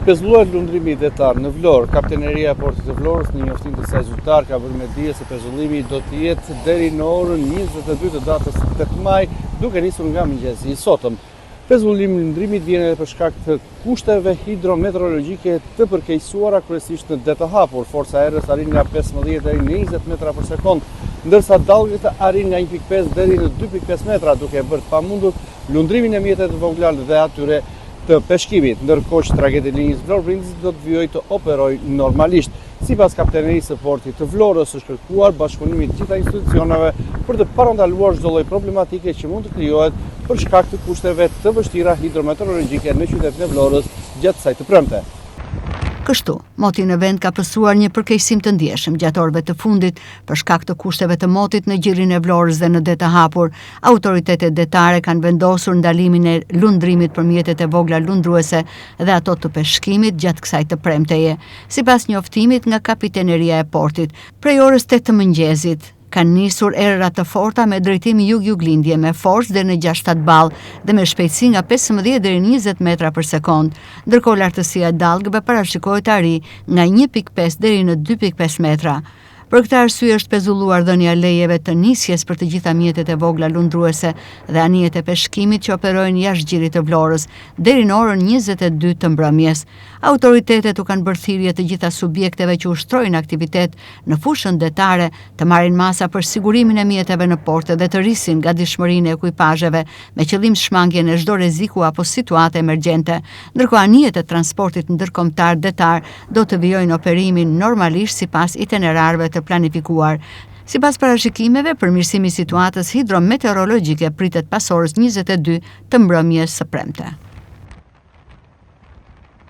Pezullohet lundrimi detar në Vlorë. Kapiteneria e Portit të Vlorës në njoftim të saj zyrtar ka bërë me dije se pezullimi do të jetë deri në orën 22 të datës 8 maj, duke nisur nga mëngjesi i sotëm. Pezullimi i lundrimit vjen edhe për shkak të kushteve hidrometeorologjike të përkeqësuara kryesisht në det të hapur. Forca e erës arrin nga 15 deri në 20 metra për sekondë, ndërsa dallgët arrijnë nga 1.5 deri në 2.5 metra, duke e bërë të pamundur lundrimin e mjeteve të vogla dhe atyre të peshkimit, ndërkohë që trageti i linjës Vlorë-Brindisi do të vijojë të operojë normalisht. Sipas kapitenerisë së portit të Vlorës, është kërkuar bashkëpunimi i të gjitha institucioneve për të parandaluar çdo lloj problematike që mund të krijohet për shkak të kushteve të vështira hidrometeorologjike në qytetin e Vlorës gjatë kësaj të premte. Kështu, moti në vend ka pësuar një përkeqësim të ndjeshëm gjatë orëve të fundit për shkak të kushteve të motit në gjirin e Vlorës dhe në det të hapur. Autoritetet detare kanë vendosur ndalimin e lundrimit për mjetet e vogla lundruese dhe ato të peshkimit gjatë kësaj të premteje. Sipas njoftimit nga Kapiteneria e Portit, prej orës 8 të mëngjesit, kanë nisur erëra të forta me drejtim jug-juglindje me forcë deri në 6-7 ballë dhe me shpejtësi nga 15 deri në 20 metra për sekondë. Ndërkohë lartësia e dallgëve parashikohet të arrijë nga 1.5 deri në 2.5 metra. Për këtë arsye është pezulluar dhënia e lejeve të nisjes për të gjitha mjetet e vogla lundruese dhe anijet e peshkimit që operojnë jashtë gjirit të Vlorës deri në orën 22 të mbrëmjes. Autoritetet u kanë bërë thirrje të gjitha subjekteve që ushtrojnë aktivitet në fushën detare të marrin masa për sigurimin e mjeteve në porte dhe të rrisin gatishmërinë e ekuipazheve me qëllim shmangien e çdo rreziku apo situate emergjente. Ndërkohë anijet e transportit ndërkombëtar detar do të vijojnë operimin normalisht sipas itinerarëve të planifikuar. Sipas parashikimeve, përmirësimi i situatës hidrometeorologjike pritet pas orës 22 të mbrëmjes së premte.